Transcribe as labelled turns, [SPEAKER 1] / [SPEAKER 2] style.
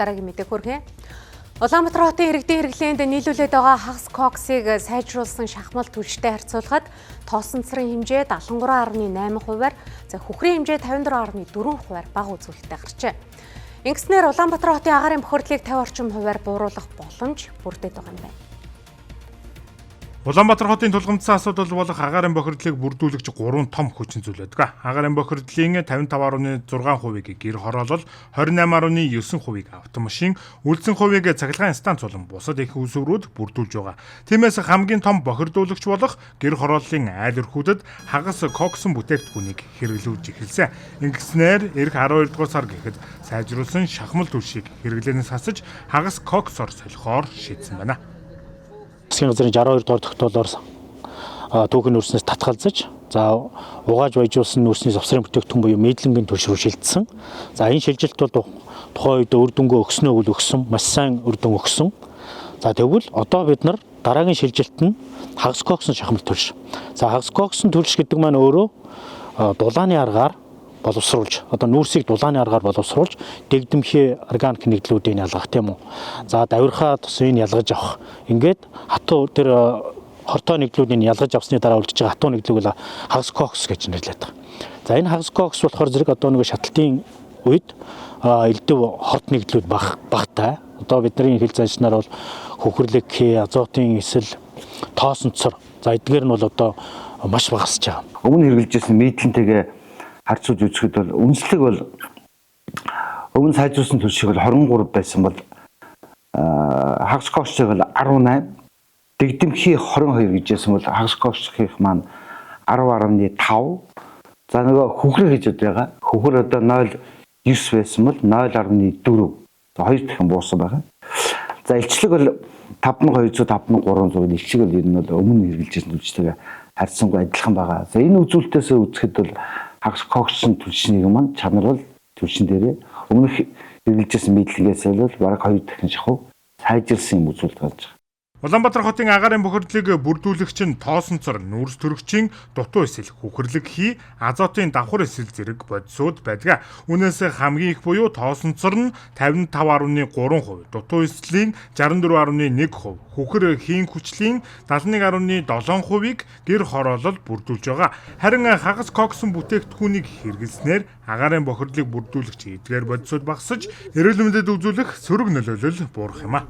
[SPEAKER 1] Дараагийн мэдээ хүргье. Улаанбаатар хотын иргэдийн хэрэглээнд нийлүүлээд байгаа хагас коксыг сайжруулсан шахмал түлштэй харьцуулахад тоосон цэрийн хэмжээ 73.8 хувиар, за хөхрийн хэмжээ 54.4 хувиар бага үзүүлэлттэй гарчээ. Ингэснээр Улаанбаатар хотын агаарын бохирдлыг 50 орчим хувиар бууруулах боломж бүрдээд байгаа юм байна.
[SPEAKER 2] Улаанбаатар хотын тулгамдсан асуудал болох агаарын бохирдлыг бүрдүүлэгч 3 том хүчин зүйл байдаг. Агаарын бохирдлын 55.6%-ийг гэр хороолол, 28.9%-ийг автомашин, үлдсэн хувийг цахилгаан станц болон бусад их үүсвэрүүд бүрдүүлж байгаа. Тиймээс хамгийн том бохирдуулагч болох гэр хорооллын айл өрхүүдэд хагас коксон бүтээгдэхүүнийг хэрэглүүлж эхэлсэн. Ингэснээр ирэх 12 дугаар сар гэхэд сайжруулсан шахмал түлшийг хэрэглээнээс хасаж хагас коксоор солихоор шийдсэн байна.
[SPEAKER 3] Засгийн газрын 62 дугаар тогтоолоор түүхэн нүүрснээс татгалзаж, за угааж баяжуулсан нүүрсний завсрын бүтээгдэхүүн буюу мэдлэнгийн түлш рүү шилжсэн. За энэ шилжилт бол тухайн үед үр дүнгээ өгснөө үл өгсөн, маш сайн үр дүн өгсөн. За тэгвэл одоо бид нар дараагийн шилжилт нь хагас коксон шахмал түлш. За хагас коксон түлш гэдэг маань өөрөө дулааны аргаар боловсруулж, одоо нүүрсийг дулааны аргаар боловсруулж дэгдэмхий органик нэгдлүүдийг ялгах, тийм үү. За давирхаа тосыг ялгаж авах. Ингээд хатуу тэр хортой нэгдлүүдийг ялгаж авсны дараа үлдэж байгаа хатуу нэгдлийг бол хагас кокс гэж нэрлэдэг байгаа. За энэ хагас кокс болохоор зэрэг одоо нэг шатлалтын үед элдв хорт нэгдлүүд багтай. Одоо бидний хэл заншнаар бол хөхрлөг, азотын эсэл, тоосонцор. За эдгээр нь бол одоо маш багасж байгаа.
[SPEAKER 4] Өмнө хэрэглэжсэн мэдлэнтэйгээ харьцуулж үзэхэд бол үнслэг бол өмнө сайжруулсан түлшиг бол 23 байсан бол хагас коксыг бол 18, дэгдэмхий 22 гэж байсан бол хагас коксхийн маань 10.5. За нөгөө хөхрө гэж байгаа. Хөхөр одоо 0.9 байсан бол 0.4. За хоёр дахин буусан байгаа. За илчлэг бол 5200, 5300 илчлэг бол ер нь бол өмнө хэрэглэжсэн түлштэйгээ харьцангуй адилхан байгаа. За энэ үзүүлэлтээс үзэхэд бол хагас коксын түлшнийг маань чанар бол түлшин дээрээ өмнөх хэрэглэжсэн мэдлэгээс бол бараг хоёр дахин шахуу сайжирсан юм үзүүлэлт гарч байгаа.
[SPEAKER 2] Улаанбаатар хотын агаарын бохирдлыг бүрдүүлэгч нь тоосонцор, нүүрс төрөгчийн дутуу эсэл, хүхэрлэг хий, азотын давхар эсэл зэрэг бодисууд байдаг. Үүнээс хамгийн их буюу тоосонцор нь 55.3%, дутуу эслийн 64.1%, хүхэр хийн хүчлийн 71.7%-ийг гэр хороолол бүрдүүлж байгаа. Харин хагас коксон бүтээгдэхүүнийг хэрэглэснээр агаарын бохирдлыг бүрдүүлэгч эдгээр бодисууд багасаж, эрүүл мэндэд үзүүлэх сөрөг нөлөөлөл буурах юм а.